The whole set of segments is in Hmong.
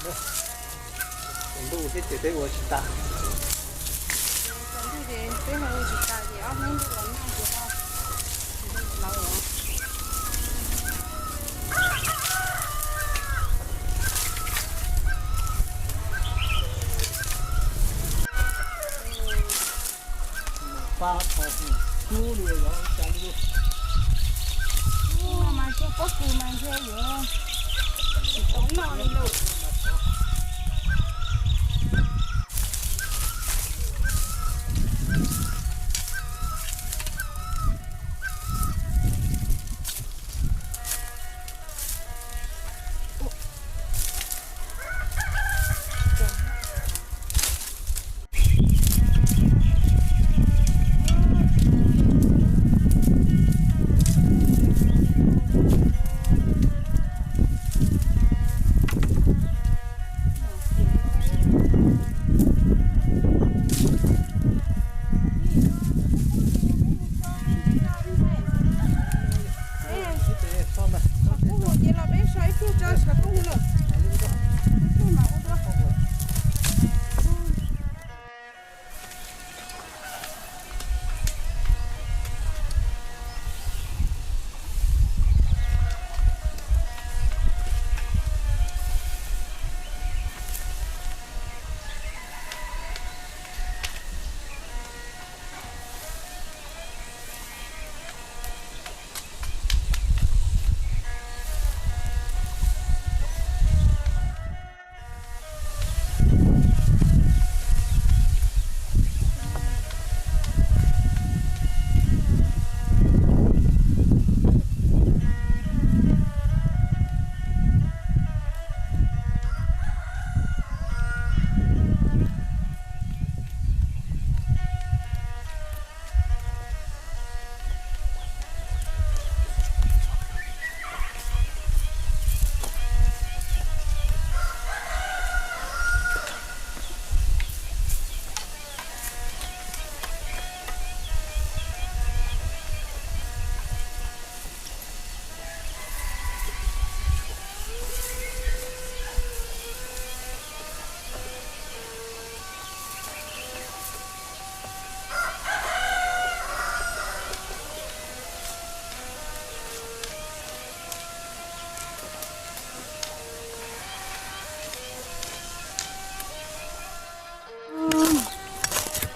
Tsaus ntuj thiab ces peb ua tsis tas. Tsaus ntuj ces peb ho ua tsis tas ces ob hnub ntuj los nag ces ho tsis tau ua lawm. Mas cog pob kws mas ntshe yuav tsis tau noj li lauj.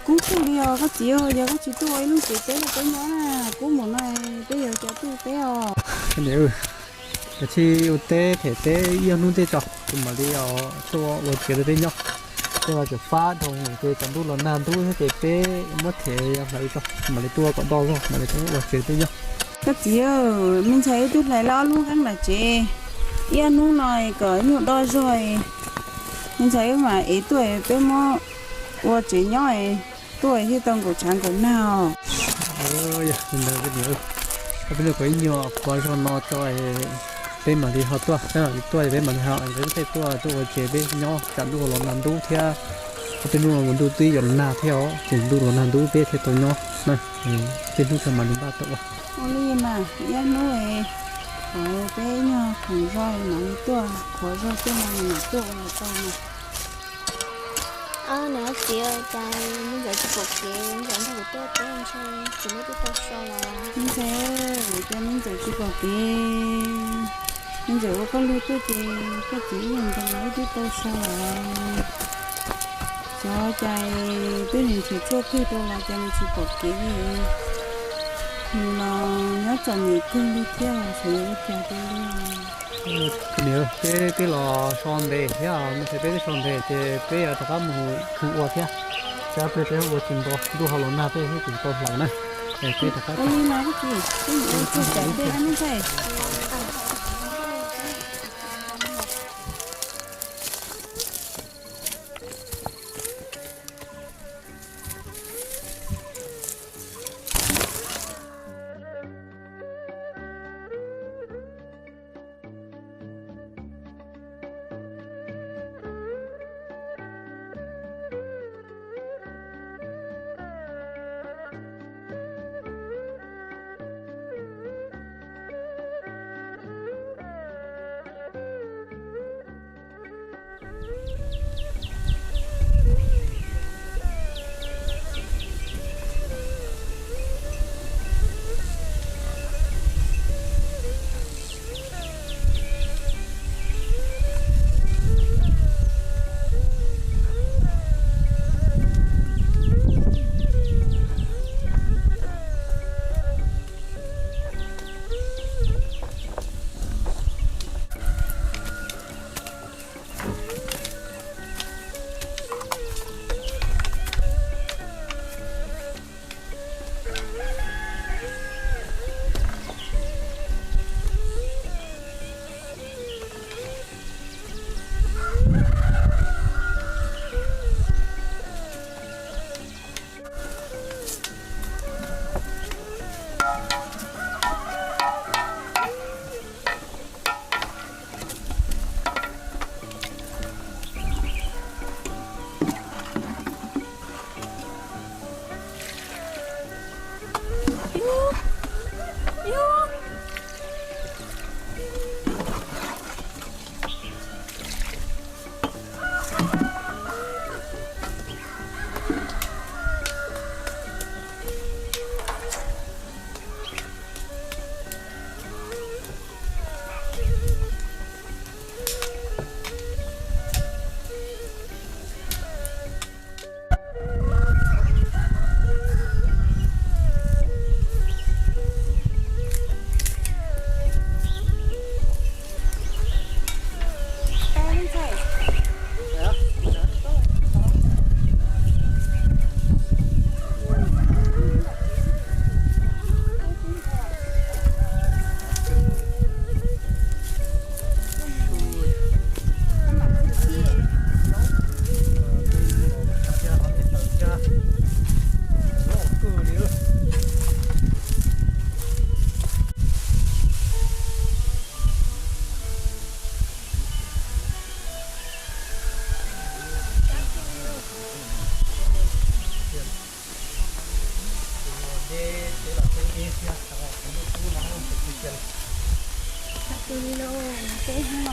Kub kawg li os koj txiv, yog koj tsis tuaj ua ib lub tsev teb rau peb nyob na, kub mus no peb yuav ua cas tuaj teb os. Niam, kav tsij ua teb them teb ib ob hnub tej tso, kuv mam li tuaj ua tsev rau peb nyob. Tej no tseem fab dhau ces tsam ntuj los nag ntub thiab ces peb muab them hlawv tso, kuv mam li tuaj kom do zog mam li tuaj ua tsev peb nyob. Koj txiv, me ntxhais wb twb hlais lawm ob lub qeeb lawm tsev, ib ob hnub no kom nyuag do zog, me ntxhais wb mam ev tuaj peb muab ua tsev nyob, tuaj thiaj tau nkaum tshav nkaum nag os. Yog li ntawd, peb nyuag qhuav zog no tso, peb mam li ho tuaj, peb mam li tuaj, peb mam li ho, peb thiaj tuaj tuaj ua tsev peb nyob, tsam ntuj los nag ntub thiab, ob peb hnub no ntuj twb yuav nag thiab os, ces ntuj los nag ntub peb thiaj tau nyob na, tej hnub tso mam li npaj tau ua. Ua li mas ib hnub, peb nyuag khoom zog mam li tuaj, qhuav zog tuaj no mam tuaj ua tau. Ob niam txiv, cas me ntxawm tsis pom kev, me ntxawm nrog kuv tuaj teb ntshai tsis muaj twb tau so los. Me ntxhais, cas me ntxawm tsis pom kev, me ntxawm ua koj lug tuaj ces koj txiv ib yam nkaus los wb twb tau so los. Xyov cas twb nws nrhiav tshuaj kawg rau los cas nws tsis pom kev li. Nws los nyob txom nyem kawg li thiab xyov yuav ua cas rau li. Niam, peb twb los so ntev thiab, me ntxhais peb twb so ntev ces peb yuav rov qab mus khwv ua thiab, tsam pliag peb ua tsis nto, ntuj ho los nag peb thiaj tsis tau hlawv na. Peb rov qab. Ua li mas koj txiv, peb mus ua tsuag tsam pliag na me ntxhais. Tus li los peb hnub no.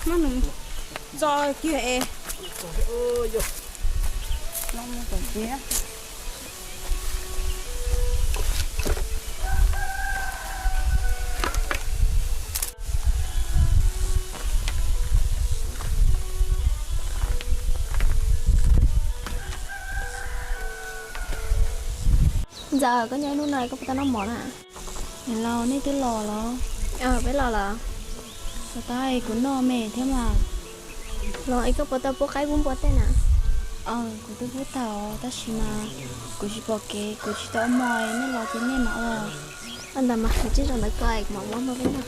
Muab nws tso kiag es. Los mus tom txiv. Ntxawm, koj nyob hnub no koj puas tau noj mov na? Niam laus, nej twb los los? Peb los los. Tau tab kuv noj me thiab mas. Los es koj puas tau pub qaib pub npua tej na? Kuv twb pub tau tab sis mas kuv tsis pom kev, kuv tsis tau ua hmo, nej los ces nej mam ua. Ua ntawd mas kuv tsij zaum ntawd ko kuv mam muab npua peb noj.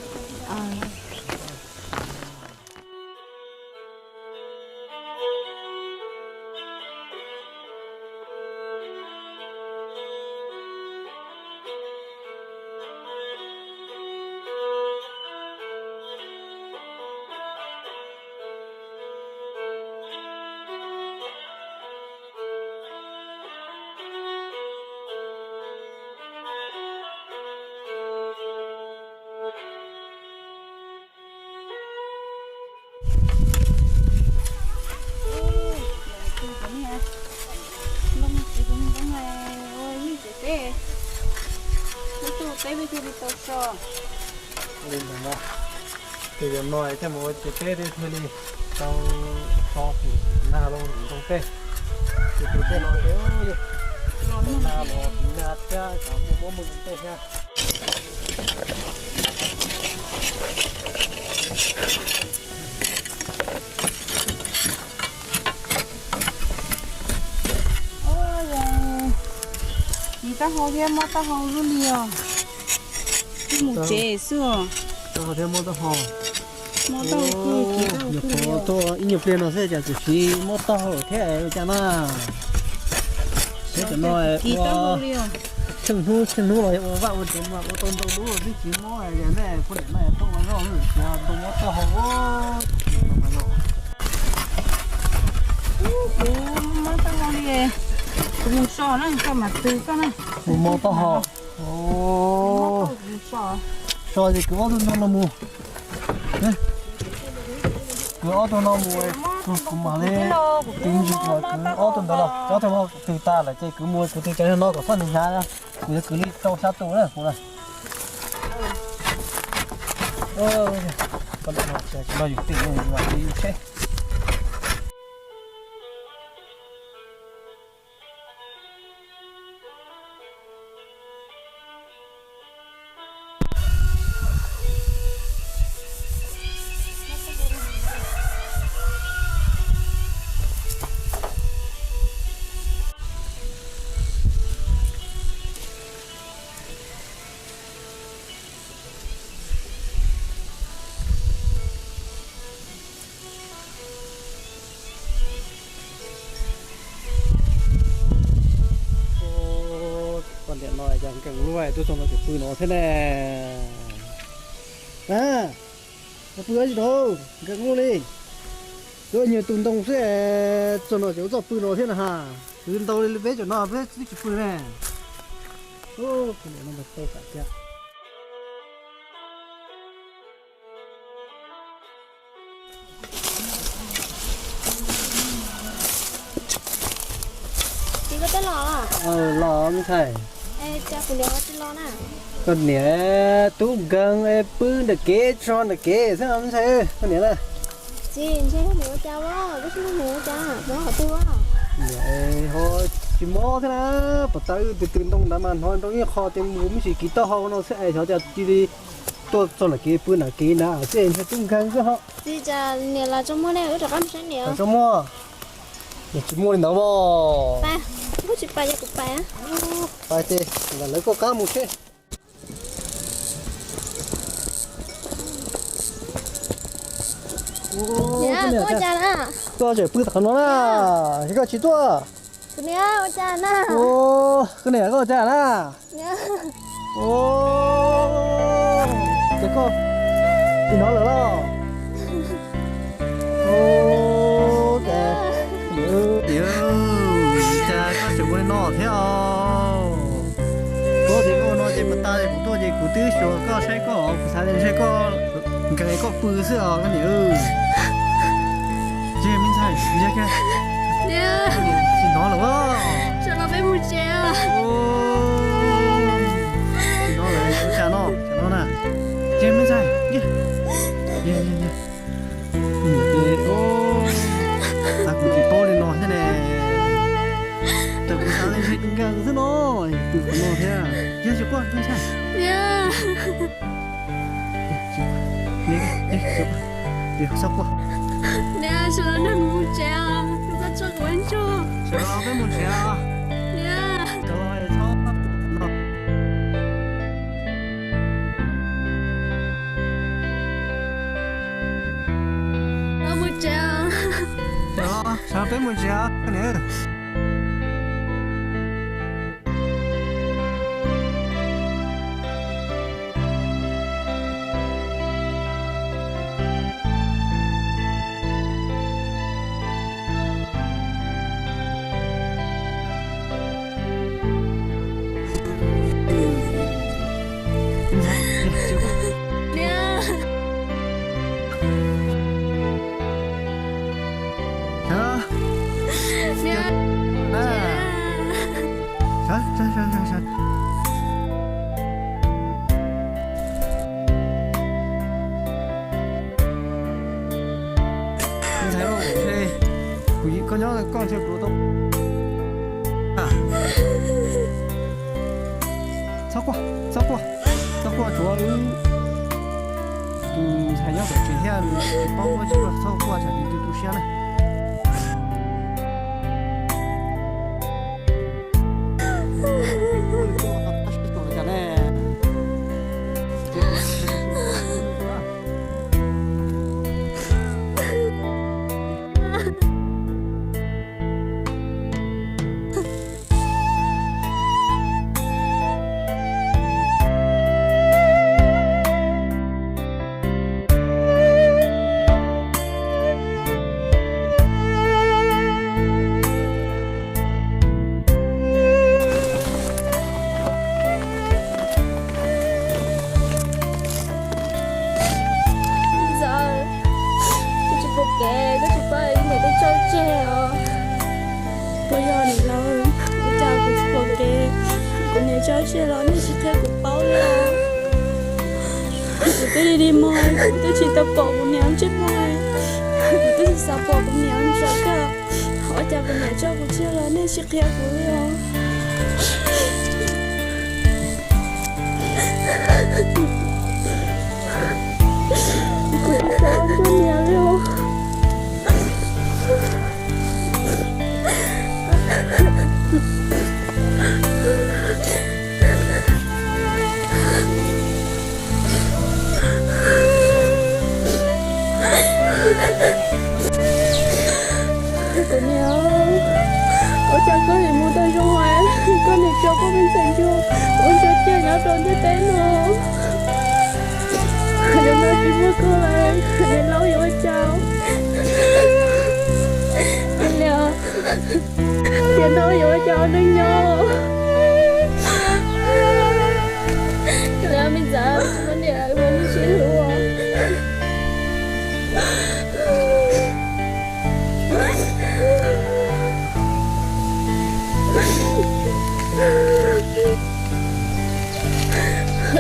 Tus yog no thiaj mus ua ces peb thiaj li tau so nag los ntoo tej. Tus tus tej no ces nag los nag thiab cov muaj muab mus ntoo tej thiab. Ci taub hau thiab mob taub hau lub li os. Mus tsev xwb. Taub hau thiab mob taub hau. Mob taub hau, nyuam qhuav tuaj ib nyuag pliag no xwb cas txawm siv mob taub hau thiab ua cas na. Thiab cov no ua tsheej hnub tsheej hnub los ua vaj ua tsev mas ua tau ntau lub twb tsis mob, yog nej poj niam no tuaj ua zoj xwb ces ntoo mob taub hau. Kuv mob taub hau li, kuv mus so na, so mam tw koj na. Kuv mob taub hau. So ces kwv ob tug no no mus. Kwv ob tug no mus, kuv mam li tw ntsis kom kwv ob tug ntawd los, ob tug no tw tas lawm ces kwv mus kuv tw cov no kom txhob nws hnyav. Kuv yuav kwv li rau xya tus na kuv na. Koj niam no tsis los yus twm no yus mam li yus tsheb. Poj niam no cas nkees luaj, tuaj txog no tseem pw no thiab ne. A, pw dab tsi rau, nkees luaj li. Twb nyuag tus ntoo xwb, txog no tseem ua txoj pw no thiab na ha. Twb ntau li peb cov no peb twb tsis pw ne. Poj niam no mas tau kam tiag. Txiv, koj twb los los? Los me ntxhais. Koj niam tub nkeeg es pw ntawm kev tso ntawm kev xwb me ntxhais. Koj niam na. Txiv, ntshe mus ua cas, tab sis mus ua cas, mus qhov twg? Niam, ho tsis mob thiab na, puas tau wb tw tw ntoo ntawd mas hnov nroo ib qho tias mus me ntsis kiv taub hau no xwb es xyov cas cia li tuaj txog ntawm kev pw ntawm kev na xwb es ntshe tub nkeeg xwb ho. Txiv, cas niam los tsis muaj ne, wb rov qab mus saib niam. Tsis muaj, niam tsis muaj li ntawd os. Pais, kuv tsis pais, yog kuv pais. Pais ces lam lawv koj qab mus seb. Niam, koj ua cas na? Koj tseem pw tom qhov no na, es koj tsis tuaj. Kuv niam, ua cas na? Koj niam, koj ua cas na? Ces koj tsis hnov lawm los? Niam, cas koj tseem ua li no thiab os? Koj tias koj ua no ces puas tas li, kuv tuaj ces kuv twb xyuas koj saib koj, kuv xav tias ntshe koj nkees koj pw xwb os koj niam. Ces me ntxhais, tsis hnov lawm. Sawv los peb mus tsev. Tsis hnov lawm, ua cas no, cas no na. Ces me ntxhais, niam ces, tas kuv tsis paub li no thiab ne. Tawm kuv xav li ntshe nkees xwb no, pw qhov no thiab. Yog tsis quaj me ntxhais. Txhob quaj. Niam, sawv los nrog kuv mus tsev os, kuv txhob tso kuv ua ntsuag. Sawv los peb mus tsev os. Niam. Los mus tsev os. Sawv los, sawv peb mus tsev os niam. Ntxhais, kuv, koj nyob koj ntshe kuv tau. Txhob quaj, txhob quaj, txhob quaj, tsuav wb tus ntxhais nyob tom tsev thiab, tsis paub ua tsis txhob quaj tsam nws tu siab na. Ntxawm, koj tsis pom kev, koj tsis paub niam tej tso tseg os. Puas yog niam laus, ua cas kuv tsis pom kev, kuv niam tso tseg los nej tsis qhia kuv paub li os. Kuv twb li li mog, kuv twb tsis tau pom kuv niam lub ntsej muag, kuv twb tsis xav pom kuv niam lub ntsej muag. Ua cas kuv niam tso kuv tseg los nej tsis qhia kuv li os. Kuv tsis xav ua niam li os. Kuv niam, ua cas koj yuav mus tau zoo, koj niam tso koj me ntxhais ncua ua ntsuag ciaj nyob rau ntiaj teb no. Yog no tsis muaj koj lawm, niam laus yuav ua cas? Niam laus yuav ua cas ua neej nyob? Niam, me ntxhais, niam ua neej sib hlub.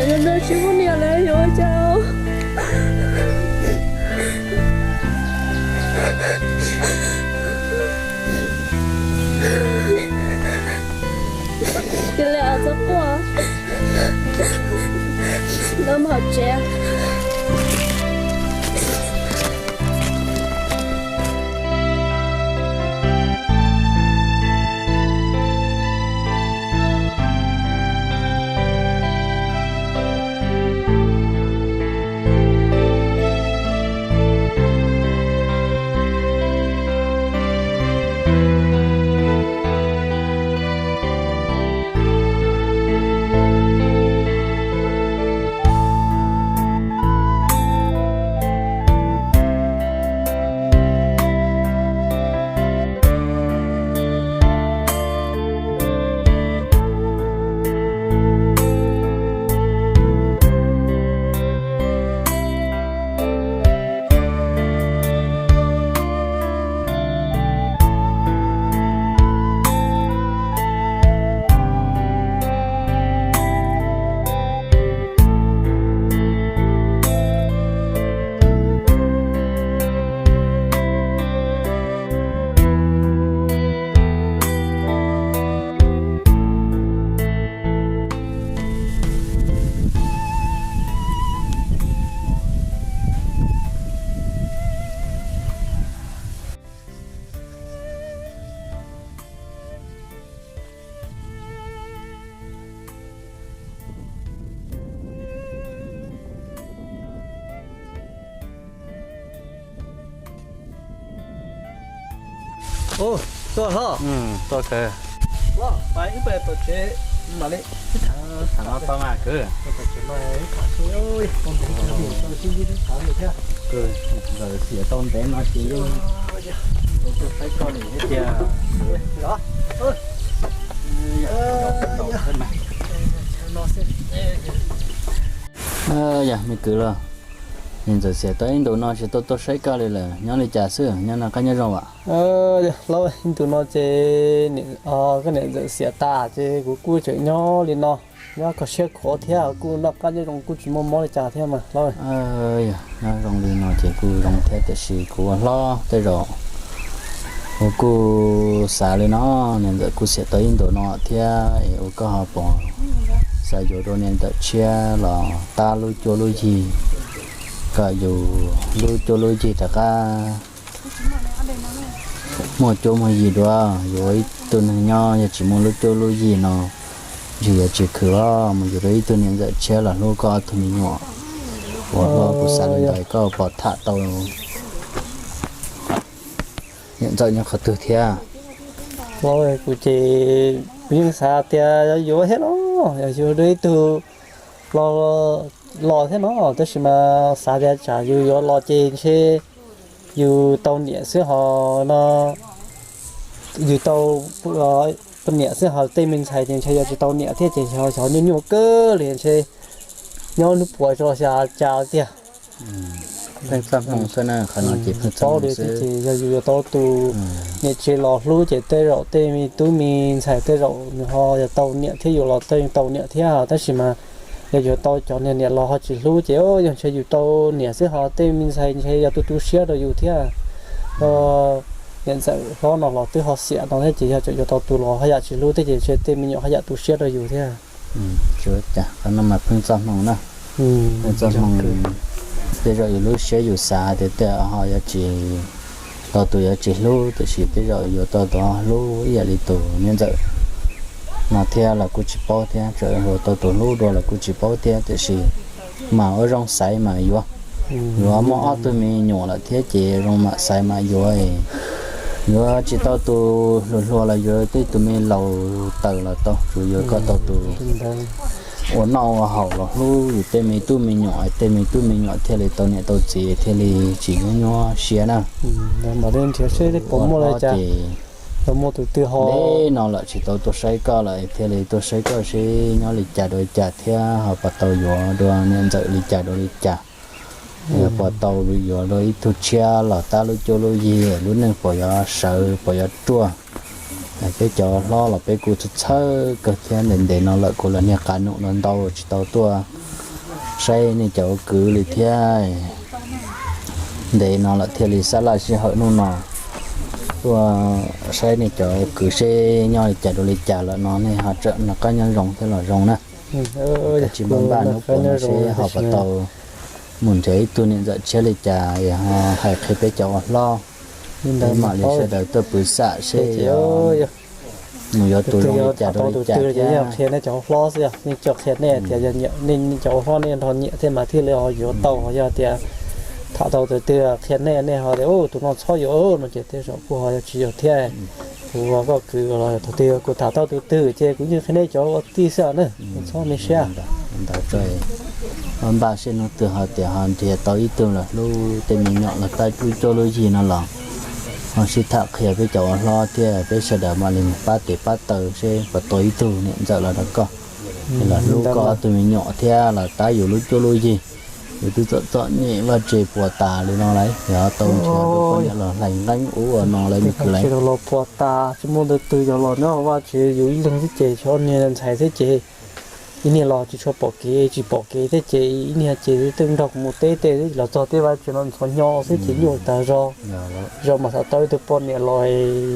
Yog no tsis muaj niam lawm yuav ua cas? Cia li txhob quaj, no mus hauv tsev. Tuaj hlob. Tuaj kawg. Hlob, pais wb pais tom tsev mam li. Tham no tau mas kwv. Ntxawm xiam tau ntev no ces yeej tuaj saib koj li thiab tiag. Yog me kwv los, niam ntxawm xiam tau ib ntus no tsis tau tuaj saib koj li lawm, nyob li cas xwb, nyob noj qab nyob zoo vam? Hlob, ib ntus no ces koj niam ntxawm xiam tas ces kuv kuj tseem nyob li no, nyob kho siab khuav thiab kuj noj qab nyob zoo kuj tsis muaj mob li cas thiab mas hlob. Yog nyob zoo li no ces kuj zoo thiab tiam sis kuv ua hlob tej zaum kuv kuj xav li no, niam ntxawm kuj xiam tau ib ntus no thiab es ua koj ho puas xav yuav dua niam ntxawm tshiab los tab lub cuab lub yig, kom yus lub cuab lub yig rov qab muaj cuab muaj yig dua. Yuav ib tug neeg nyob yog tsis muaj lub cuab lub yig no, ntshe yuav tsis khwv los mus yuav dua ib tug niam ntxawm tshiab los hlub koj ob tug me nyuam. Ua hlob kuv xav li ntawd, koj puas tham tau niam ntxawm nyob qhov twg thiab? Kuv ces kuv yeej xav tias yuav thiab no, yog yuav dua ib tug los, los thiab no, tab sis mas xav tias tsam yus yuav los ces ntshe yus tau niam xwb ho no, yus tau niam xwb ho tej me ntxhais ces ntshe yuav tsis tau niam thiab ces xyov nyuaj nyuaj kawg li ntshe nyob hnub puas tso xyov cas tiag. Paub li thiab ces yog yus yuav tau tus niam tsev los hlub ces tej zaum tej me tub me ntxhais tej zaum nws ho yog tau niam thiab yus los tej tau niam thiab tab sis mas yog yuav tau cov niag niam los ho tsis hlub ces yog ntshe yus tau niam xwb ho tej me ntxhais ntshe yog tu tu siab rau yus thiab. Niam ntxawm hlob no los twb ho xiam no thiab ces yog tseem yuav tau tus los haj yam tsis hlub thiab ces ntshe tej me nyuam haj yam tu siab rau yus thiab. Tsis ua cas, qhov no mas pheej txoj hmoo na. Pheej txoj hmoo, tej zaum yus lub siab yus xav tias tej ho yuav tsis tau tus yuav tsis hlub tiam sis tej zaum yuav tau tus hlub ib yam li tus niam ntxawm no thiab los kuj tsis paub thiab, tseem yuav tau tus hlub dua los kuj tsis paub thiab tiam sis mas ua zoo xaiv mas yuav. Yuav muaj ob tug me nyuam lawm thiab ces zoo mam xaiv mam yuav. Yuav tsis tau tus hluas hluas los yuav tej tus me laus tawm los tau, tsuas yuav koj tau tus ua noj ua haus los hlub yus tej me tub me nyuam, tej me tub me nyuam thiaj li tau niam tau txiv thiaj li tsis nyuaj nyuaj siab na. Nrhiav seb puas muaj li cas, ces muaj tus twg ho, ntev no lawm tsis tau tuaj saib koj lawm thiaj li tuaj saib koj seb nyob li cas dua li cas thiab ho puas tau yuav dua niam ntxawm li cas dua li cas. Yog puas tau yuav dua ib tug tshiab los tab lub cuab lub yig, lub neej puas yuav sawv puas yuav ruaj. Peb cov hlob los peb kuj txhawj txhawj kawg thiab, ntev ntev no lawm kuv los niag qab num no ntau tsis tau tuaj saib nej cov ua kwv li thiab. Ntev no lawm thiaj li sab laj sij hawm hnub no tuaj saib nej cov ua kwv seb nyob li cas dua li cas lawm no nej ho tseem noj qab nyob zoo thiab los zoo na. Tsis npaj npaj hnub puas no seb ho puas tau mus nrhiav ib tug niam ntxawm tshiab li cas ho hais qhia peb cov ua hlob, peb mam li sawv daws tuaj pw xam seb mus yuav tus zoo li cas rau li cas thiab. Qhia nej cov ua hlob xwb, nej cov qhia nej tias nej cov ua hlob nej nrog nyiam thiab mas thiaj li ho yuav tau, yog tias tham tau tus twg qhia nej, nej ho tias tus no txhob yuav no ces tej zaum kuj ho yuav tsis yuav thiab. Kuv ua koj kwv los thaum twg kuv tham tau tus twg ces kuv yeej qhia nej cov ua tij xwb na, txhob me siab. Npaj seb hnub twg ho tias ho nrhiav tau ib tug los hlub tej me nyuam los tab lub cuab lub yig no los ho sib tham qhia peb cov ua hlob thiab peb sawv daws mam li pab tes pab taw seb puas tau ib tug niam ntxawm los rau koj, los hlub koj ob tug me nyuam thiab los tab yus lub cuab lub yig. Yus twb txom txom nyem vaj tse puas tas li no lawm, yog tau nrhiav tus poj niam los hlais nqeeb ub ua no lawm me kwv lawm. Los puas tas tsis muaj tus twg yog los nyob Vaj Tswv yus ib leeg xwb ces, cov niag ntxhais xwb ces ib niag los tsis tshua pom kev, tsis pom kev thiab ces ib niag ces twb nrog kuv mus teb tej los txog tej Vaj Tswv no ntxhov nyo xwb ces nyuaj tas zog. Zog mas xav tau ib tug poj niam los,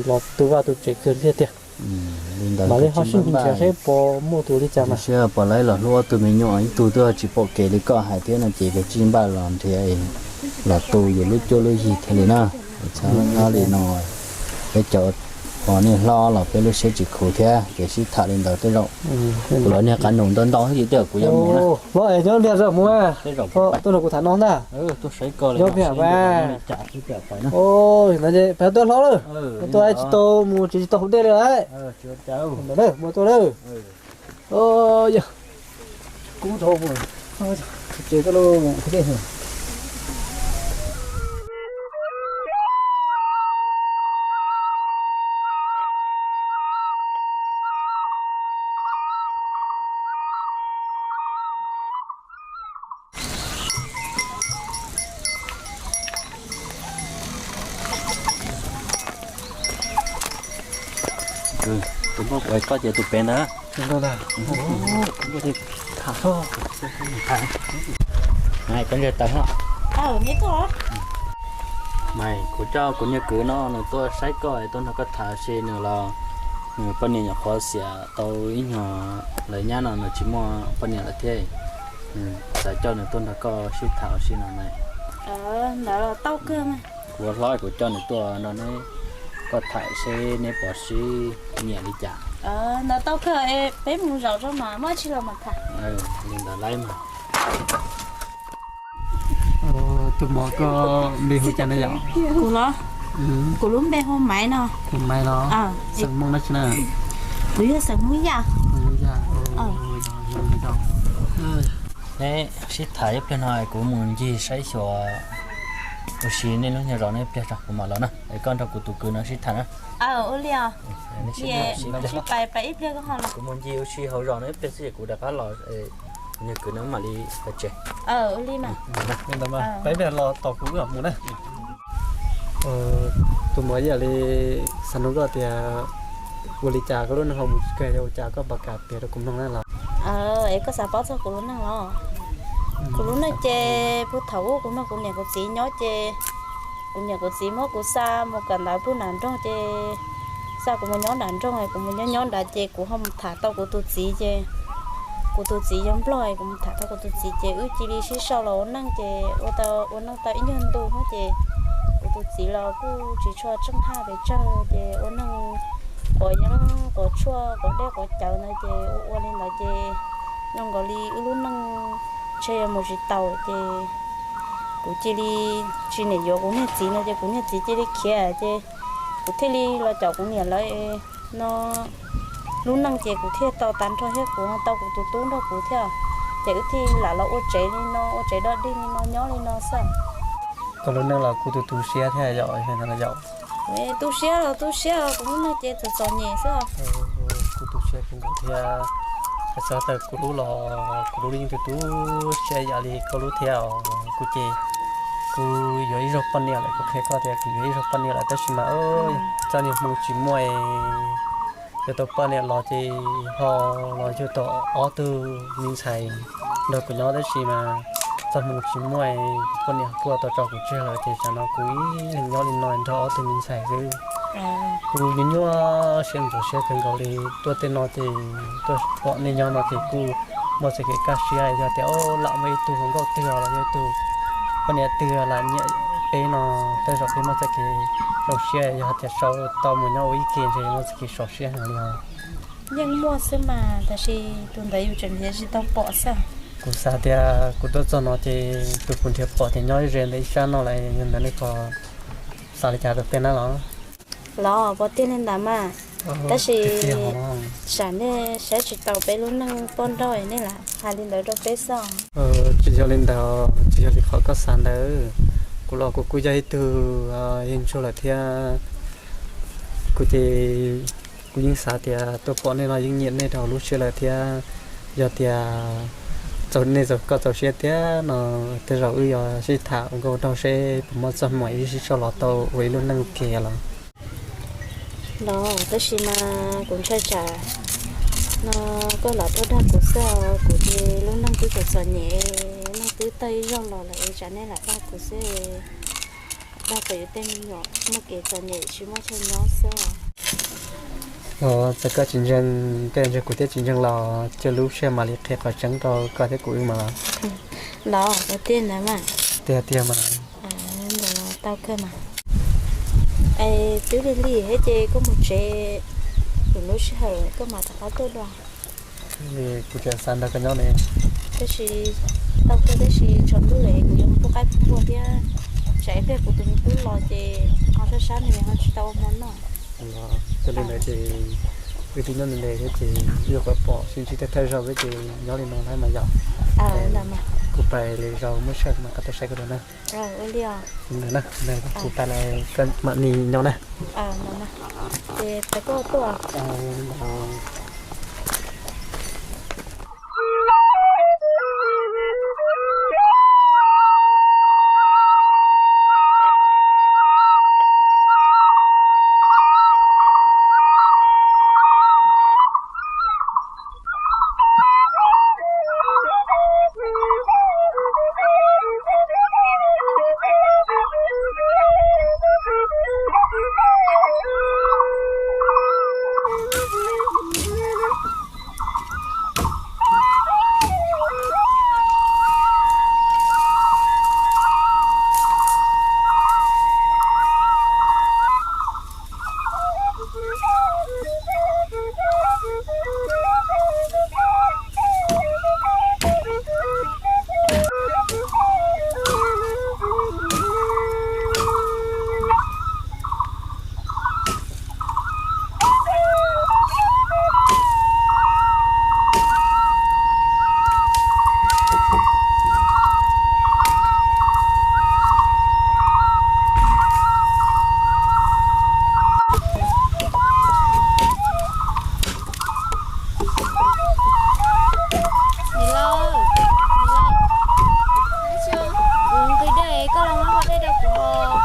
los tu vaj tu tsev kawg thiab tiag. Mam li ho sib nrhiav saib puas muaj tus li cas mas. Seb puas laib los hlub ob tug me nyuam, ib tug twb tsis pom kev li koj hais thiab no ces kav tsij npaj los nrhiav los tu yus lub cuab lub yig thiaj li na. Txhob nyob li no, peb cov Ho nej hlob los peb lub siab tsis khuv thiab ces sib tham li ntawd tej zaum kuv los niag qab nus ntau ntau thiab ces tej zaum kuv yuav mus na. Hlob es nyob liag zog mus, tuaj nrog kuv tham no ntag. Nyob pem, peb tuaj hlob lawm, tuaj tsis tau mus tsis tsis tau hauv dej li lawm. Mus tuaj lawm. Yog, kub dhau, ces tuaj lawm. Tus npauj kuv koj ces tus pem ntawd. Mas kuv coj kuv niag kwv no nws tuaj saib koj, tuaj nrog koj tham ua si, nws los nws poj niam nyuam qhuav xiam tau ib nyuag, lawv nyab no nws tsis muaj poj niam lawm thiab, nws xav coj nws tuaj nrog koj sib tham ua si no na. Ntawd los tau kawg. Kuv ua hlob kuv coj nws tuaj nrog neb, koj tham seb neb puas sib nyiam li cas. Ntawd tau kawg, peb mus zaum tso mas muaj dab tsi los mas tham. Li ntawd laib mas. Tus muam, koj npe hu cas na yom? Kuv los? Kuv lub npe hu Maiv no. Hu Maiv no. Xeem Hmoob dab tsi na? Kuv yog xeem Hmoob Yaj. Neb sib tham ib pliag no kuv mus ncig saib xyuas ua si nej lub nyuag zos no ib pliag tso kuv mam los na, es koj nrog kuv tus kwv no sib tham na. Ua li os. Sib pais pais ib pliag koj ho los. Kuv mus ncig ua si hauv zos no ib pliag xwb ces kuv rov qab los, kuv niag kwv no mam li pais tsev. Ua li mas. Pais ib pliag los tos kuv wb mam mus na. Tus muam, ib yam li xav nug koj tias ua li cas koj lub neej ho mus tsis kawg, yog ua cas koj pom kam piav rau kuv mloog na los? Es koj xav paub txog kuv lub neej los? Kuv lub neej ces puag thaum ub kuv nrog kuv niam kuv txiv nyob ces kuv niam kuv txiv muab kuv xa mus kawm ntawv puag nram nroog ces xa kuv mus nyob nram nroog, kuv mus nyob nyob nrad ces kuv ho mus tham tau kuv tus txiv ces kuv tus txiv yog nplog, kuv mus tham tau kuv tus txiv ces wb cia li sib sau los ua neej ces ua tau ua neej tau ib nyuag ntu hnub ces kuv tus txiv los kuj tsis tshua tseeb haj pes tsawg ces ua neej quav yeeb quav tshuaj quav dej quav cawv ntawd ces ua ua li ntawd ces zoo nkaus li wb lub neej ntshe yuav mus tsis taus ces kuv cia li tsis niam yuav kuv niag txiv no ces kuv niag txiv cia li khiav ces kuv thiaj li los caum kuv niam lawv no lub neej ces kuv thiaj tau tag nrho thiab kuv tau kuv tus tub nrog kuv thiab ces wb thiaj lam los ua tsev li no, ua tsev dog dig li no nyob li no xwb. Koj lub neej los kuj tu tu siab thiab yom, yog no yom? Tu siab los tu siab, kuv lub neej ces txom txom nyem xwb. Kuj tu siab kawg nkaus thiab. Hais txog ntawm kuv lub los kuv lub yeej tu tu siab ib yam li koj lub thiab os. Kuv ces kuv yuav ib zaug poj niam lawm, kuv qhia koj tias kuv yuav ib zaug poj niam lawm tab sis mas txoj niag hmoo tsis muaj, yuav tau poj niam los ces ho los yug tau ob tug me ntxhais nrog kuv nyob tab sis mas txoj hmoo tsis muaj, poj niam kuj tau tso kuv tseg lawm ces tsam no kuv ib leeg nyob li no nrog ob tug me ntxhais xwb. Kuv nyuaj nyuaj siab ntxhov siab kawg nkaus li. Tuaj tej no ces tuaj pom nej nyob no ces kuj muaj txoj kev kaj siab, yog tias lam muaj ib tug hluas nkauj twg los yog ib tug poj niam twg lam nyiam peb no, tej zaum peb muaj txoj kev zoo siab, yog tias sau tau mus nyob ua ib ke ntshe yuav muaj txoj kev sov siab heev li os. Yeej muaj xwb mas, tab sis tus ntawd yus tseem nrhiav tsis tau pom xwb. Kuv xav tias kuv tuaj txog no ces tus kuv nrhiav pom ces nyob ze ntawm ib sab no lawm, yog ntawd nej puas xav li cas rau tej na los? Los puas tiag li ntawd mas, tab sis tsam nej saib tsis taus peb lub neej poj nrauj nej lam hais li ntawd rau peb xwb. Tsis yog li ntawd, tsis yog li qhov koj xav ntawd. Kuv los kuv kuj yog ib tug yeej ntsuag lawm thiab. Kuv ces kuv yeej xav tias tuaj pom nej no yeej nyiam nej rau hauv lub siab lawm thiab. Yog tias txaus nej txaus koj txaus siab thiab no, tej zaum wb yuav sib tham ua nkauj nraug seb puas muaj txoj hmoov wb sib sau los tau ua ib lub neej ua ke los. Los tab sis mas kuv ntshai tsam no koj lam tuaj dag kuv xwb, kuv ces lub neej twb txom txom nyem, neej twb tawg ib zaug los lawm es tsam nej lam dag kuv xwb, dag kom yus tej me nyuam muaj kev txom nyem tsis muaj chaw nyob xwb. Txawm koj tsis ntseeg, koj ntseeg kuv thiab tsis ntseeg los cia lub sij hawm mam li qhia qhov tseeb rau koj thiab kuv wb mas los. Los ua tiag ntawd mas. Tiag tiag mas. Ntawd los tau kawg mas. Es twb lig lig thiab ces koj mus tsev, lwm lub sij hawm koj mam rov qab tuaj dua. Kuv tseem xav nrog koj nyob ne. Tab sis tau kawg, tab sis tshav ntuj lawm kuv yuav mus pub qaib pub npua thiab, tsam ib pliag kuv tus me tub los ces ho sab sab nws ho tsis tau ua hmo noj. Yog li ntawd ces wb twb nyob ntev ntev thiab ces wb yuav kom pom sib ntsib tej thawj zaug peb ces nyob li no lawm mas yom. Kuv pais lwm zaus muaj sij hawm kuv mam rov qab tuaj saib koj dua na. Ua li os. Ntawd na, kuv pais lawm koj mam nim nyob na. Ces pais koj tuaj. Niam laus, niam laus, kuv nqhis dej, koj los muab hau dej rau kuv.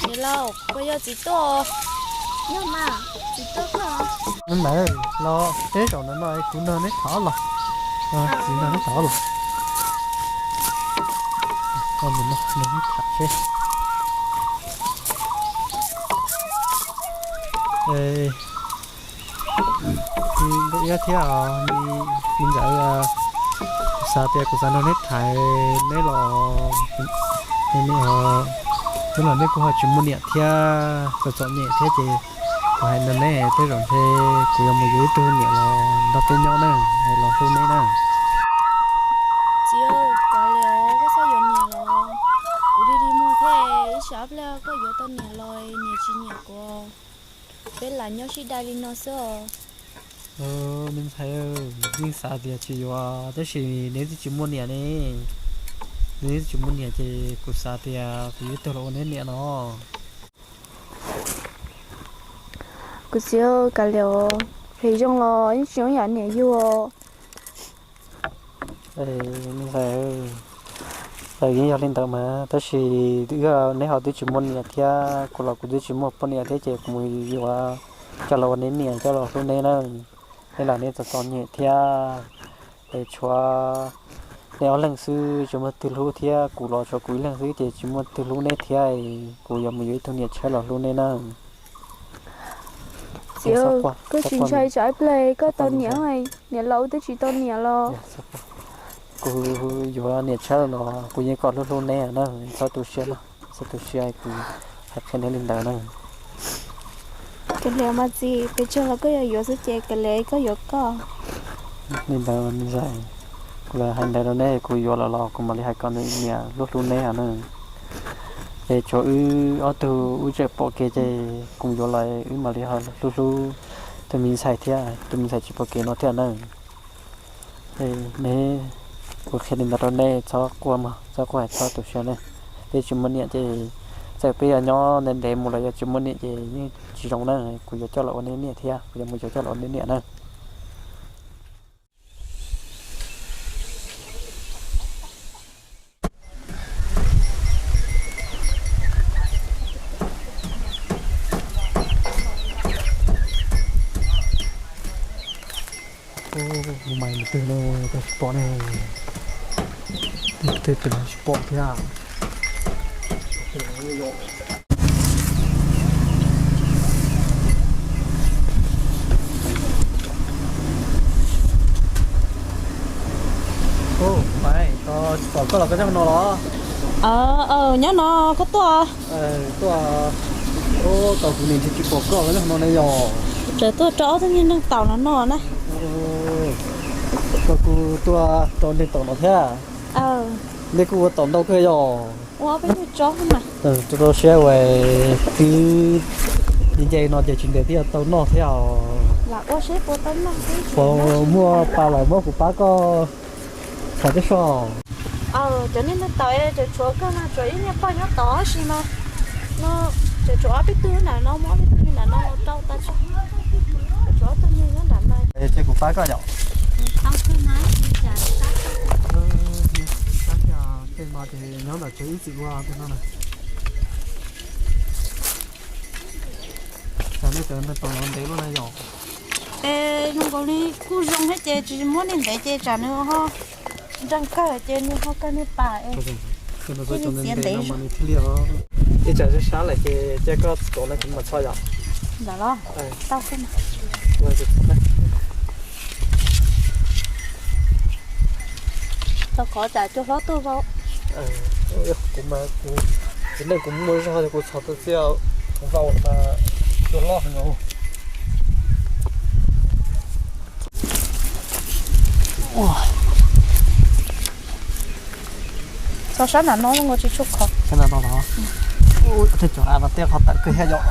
Niam laus, puas yog txiv tuaj? Yog mas, txiv tuaj koj. Ntawd los peb zaum no no kuv nrog neb tham los. Txiv nrog neb tham los. Neb tham seb. Nkauj Iab thiab me ntxawm, kuv xav tias kuv xav nrog neb tham, neb los, neb los neb kuj ho tsis muaj niam thiab, txom txom nyem thiab ces kuv hais no neb tej zaum ntshe kuv yuav mus yuav ib tug niam los nrog peb nyob na, los hlub neb na. Txiv, kav liam, koj txhob yuav niam los, kuv dig dig muag thiab, ib tsam pliag koj yuav tau niam los niam tsis nyiam kuv, peb lam nyob sib dai li no xwb os. Me ntxhais, yeej xav tias tsis yuav tab sis neb twb tsis muaj niam ne, neb twb tsis muaj niam ces kuv xav tias kuv yuav ib tug los ua neb niam no. Kuv txiv, kav liam, phem zoo los yeej tsis zoo yam niam yug. Yeej yog li ntawd mas tab sis neb ho twb tsis muaj niam thiab, kuv los kuv twb tsis muaj poj niam thiab ces kuv mus yuav coj los ua neb niam coj los hlub neb na. Neb los neb txom txom nyem thiab, es tshuav neb ob leeg xwb tsis muaj twg hlub thiab, kuv los tshuav kuv ib leeg xwb ces tsis muaj twg hlub neb thiab, kuv yuav mus yuav ib tug niam tshiab los hlub neb na. Txiv, koj tsis ntshai tsam ib pliag koj tau niam, niam laus twb tsis tau niam los? Kuv yuav niam tshiab los kuv yeej kom hlub hlub neb na, txhob tu siab, txhob tu siab, kuv Hais qhia neb li ntawd na. Kav liam mas txiv, pes tsawg los koj yuav yuav xwb ces kav liam koj yuav koj. Li ntawd me ntxhais, kuv los hais ntawd rau neb, kuv yuav los los kuv mam li hais kom nws niam hlub hlub neb os na. Es tshuav wb ob tug wb tseem pom kev ces kuv yuav los wb mam li ho hlub hlub tus me ntxhais thiab, tus me ntxhais tsis pom kev no thiab na. Neb, kuv qhia li ntawd rau nej, txhob quaj mog, txhob quaj, txhob tu siab na. Peb tsis muaj niam ces txawm peb yuav nyob ntev ntev mus los yog tsis muaj niam ces yeej tsis zoo na. Kuv yuav coj los ua nej niam thiab, kuv yuav mus yuav coj los ua nej niam na. Mus mais mus twg no, tsis pom ne. Twg twg tsis pom thiab. Pom koj los koj nyob no los? Nyob no koj tuaj. Tuaj, tos kuv nim tsis pom koj los nyob no ne yog. Tawm tuaj rau ob tug niag neeg taum no no na. Koj kuj tuaj rau neeg taum no thiab. Nej kuj ua taum ntau kawg yog. Ua peb tug tsob mas. Rau rau siab ua twb nce no ces tsis ntev twb yuav tau noj thiab os. Lam ua seb puas tau noj. Puas muaj pa lawm muab kuv pab koj txhom tej soj. Cov niag neeg taum es tseem tshuav kawg mas, tshuav ib niag pog nyob tod tab sis mas no tseem tshuav ob peb tug nram no, muab ob peb tug nram no los rau tas tso. Tseem tshuav ob tug niag nyob nram no. Ces kuv pab koj yom. Tej no ces nyob ntawm tsev ib txwm ua tej no na. Tsam nej cov neeg taum no ntev luaj na yom. Es zoo nkaus li kuj zoo thiab ces tsis muab nej ntev ces tsam nws ho nreeg kawg ces nws ho kawg niag pam es thiaj li txiav ntev zoo. Ib tsam sab sab lawm ces cia koj tuav no kuv mam txhom yom. Ntawm los tau xwb. Tau qhov tsam cua hlob tuaj vau. Kuv mas kuv txiv neej kuv muaj zog ces kuv txhom tau txiaj, kuv vau mas cua hlob heev os. Txog sab nram no zoo nkaus tsis tshua khov. Sab nram no los? Tej cov av no tej qhov tawm kawg thiab yom.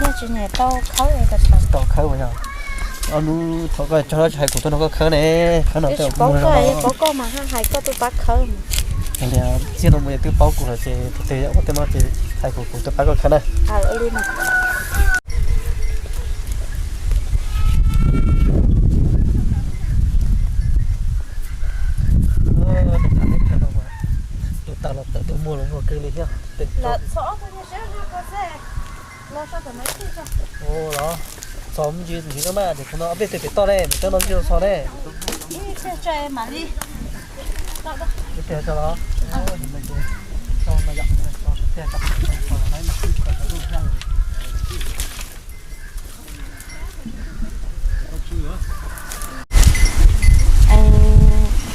Yog tsis niam tau khawb, tau khawb mas yog. Ob hnub thaum koj tso tsis hais kuv tuaj nrog koj khawb ne, khawb no tej paub koj, paub koj mas haj hais koj tuaj pab khawb. Txij no mus ces twb paub kuv lawm ces tus twg ua tej no ces hais kuv, kuv tuaj pab koj khawb na. Tus tas los tawm tus muag los muag kawg li thiab. Los, txog me ntsis ntsis no mas ces kuv no ob peb tug pem toj ne, nws coj no ntsis no txog ne.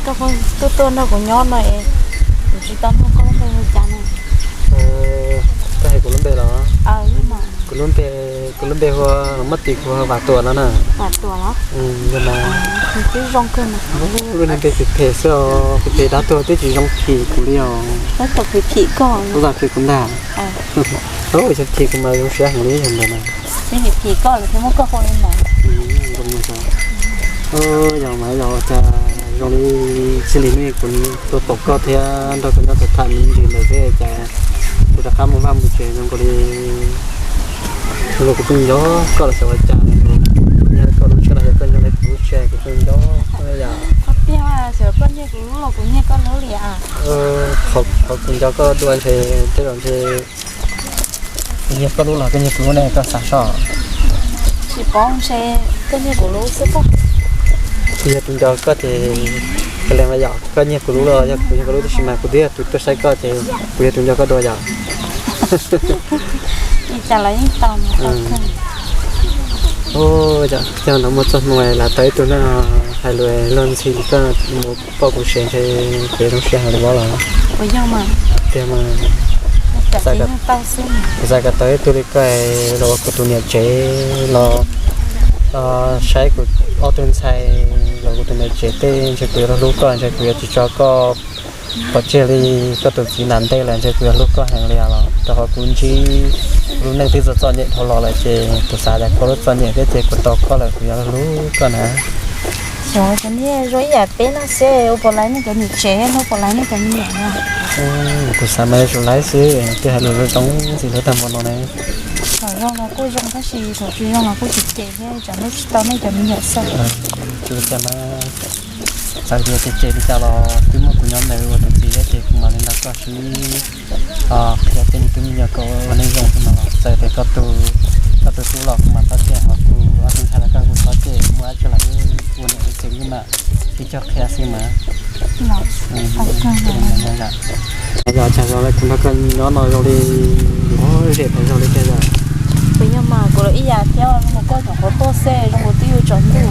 Koj tuaj tuaj nrog kuv nyob no es kuv tsis tau nug koj lub npe hu cas ne. Koj hais kuv lub npe los? Kuv lub npe, kuv lub npe hu, muab tis kuv hu Vam Tuam no na. Vam Tuam los? Yog mas. Twb zoo kawg mas. Lub niag npe phem phem xwb os, phem phem dab tuag twb tsis zoo phim kuv li os. Tab tom phim phim koj. Tab tom phim kuv ntag. Yog phim kuv mas zoo siab heev li yog ntawd na. Phim phim koj lawm thiaj muab koj hu li ntawd. Yog mas yog cas zoo li txij li kuv tuaj pom koj thiab nrog koj nyob tham me ntsis ntawd xwb cas kuv rov qab mus vaj mus tsev zoo nkaus li, zoo nkaus kuv pheej nco koj los xyov ua cas, yog koj lub siab los yog koj nco kuv lub siab kuv pheej nco koj yam. Qhov tiag xyov koj nyiag kuv lub los kuv nyiag koj lub li as. Qhov kuv nco koj dua ntshe tej zaum ntshe kuv nyiag koj lub los koj nyiag kuv lub ne koj xav soj. Tsis paub ntshe koj nyiag kuv lub xwb pob. Kuv yog tus nco koj ces, kav liam mas yom, koj nyiag kuv lub los yog kuv nyiag koj lub, tab sis mas kuv twb yog tus tuaj saib koj ces kuv yog tus nco koj dua yom. Ua cas los yeej tau. Yog ntawd muaj txoj hmoo lam tau ib tug neeg hais lus luag ntxhi li koj mus poj kuv sev ntshe kev zoo siab heev li vab los. Tiag mas. Xav kom tau ib tug li koj los ua kuv tus niam tsev los saib kuv ob tug ntxhais los kuv tus niam tsev tej, ntshe kuv yuav hlub koj, ntshe kuv yuav tsis tso koj pov tseg li koj tus txiv nram ntej lawm, ntshe kuv yuav hlub koj heev li os. Rau qhov kuv ntsib lub neej twb txom txom nyem dhau los lawm ces kuv xav tias koj lub txom nyem thiab ces kuv tau koj lawm kuv yuav hlub koj na. Xyov cov niag zoo ib yam peb no xwb ua puas laiv nej cov niam tsev, hlub puas laiv nej cov me nyuam no. Kuv xav mas yuav tsum laiv xwb, twb hais lus zoo zoo ntxiv hlub tag npaum no ne. Thaum zoo los kuj zoo tab sis thaum tsis zoo los kuj tsis cem thiab, tsam hlub tsis tau nej cov me nyuam xwb. Kuv cas mas txawm yuav cem cem li cas los twb muaj kuv nyob ntawd ua tus txiv thiab ces kuv mam li nrog koj sib qhia tej me tub me nyuam kom ua neej zoo xwb mas los txawm tias koj tus, koj tus tub los kuv mam txhob cem, ho kuv ob tug ntxhais los koj kuj txhob cem, muaj dab tsi los wb ua niam ua txiv wb mam sib cog qhia xwb mas. Yog tsam zos kuv nrog koj nyob no zoo li lom zem tas zog li tiag yom? Puas yog mas, kuv los ib yam thiab, zoo nkaus koj nyuam qhuav tuaj xwb, zoo nkaus twb yuav tsaus ntuj.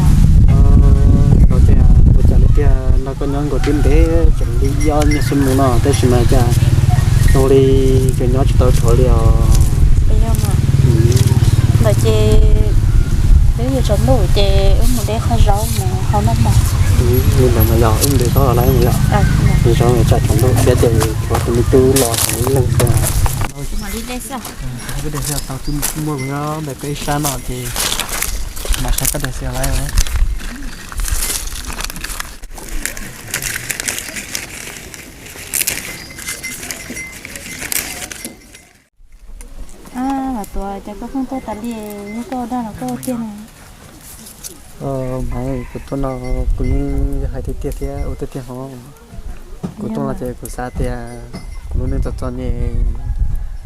Ua cas li tiag, nrog koj nyob nkaus twb ntev tseem li ib ob nyuag xuab moos no tab sis mas cas zoo li koj nyob tsis tau dhuav li os. Puas yog mas? Ntawd ces twb yuav tsaus ntuj ces wb mus de qhov zaub mus hau noj mov. Li ntawd mas yog wb mus de zaub los lawm yom? De zaub tsam tsaus ntuj thiab ces tshuav tus me tub los tseem ib leeg xwb. Kuv mam li de xwb. Koj de xwb, tau twb muaj kuv nyob ntawm koj ib sab no ces mam saib koj de xwb lawm. Vam Tuam, cas koj pheej tuaj tas li, yog koj dag los koj ua tiag no? Mas kuv tuaj no kuv yeej hais tiag tiag thiab ua tiag tiag hov. Kuv tuaj no ces kuv xav tias kuv lub neej txom txom nyem,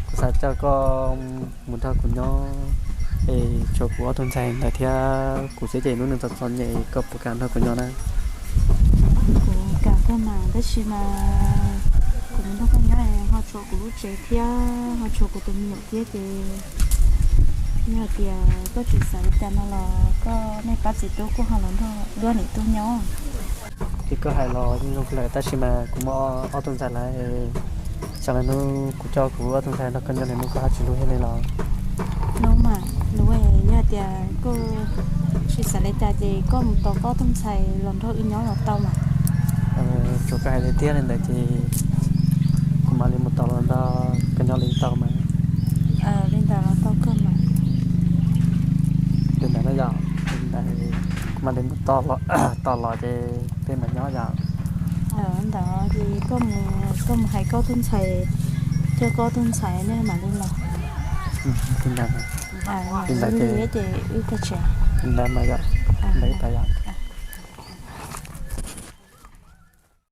kuv xav coj koj mus nrog kuv nyob, es tshuav kuv ob tug ntxhais ntawd thiab kuv xwb ces lub neej txom txom nyem, koj puas kam nrog kuv nyob na? Kuv kam kawg mas, tab sis mas kuv mus nrog koj nyob ho tshuav kuv lub tsev thiab ho tshuav kuv tus me nyuam thiab ces yog hais tias koj tsis xav li cas no los koj nej pab txiv tub kuj ho los nrog luag niam tub nyob. Ces koj hais los yeej zoo lawm tab sis mas kuv muaj ob tug ntxhais lawm, tsam lwm hnub kuv coj kuv ob tug ntxhais nrog koj nyob lwm hnub koj ho tsis hlub thiab li los? Hlub mas, hlub, yog hais tias koj tsis xav li cas ces koj mus tos koj ob tug ntxhais los nrog wb nyob los tau mas. Tsuas koj hais tiag tiag li ntawd ces kuv mam li mus tos los nrog koj nyob li tau mas. Li ntawd los tau kawg mas. Li ntawd no yom, li ntawd kuv mam li mus tos los ces peb mam nyob yom. Ntawd ces koj mus hais koj tug ntxhais, coj koj tug ntxhais nej mam li los. Li ntawd, li ntawd ces wb, li ntawd mas yom, li ntawd ib tag yom.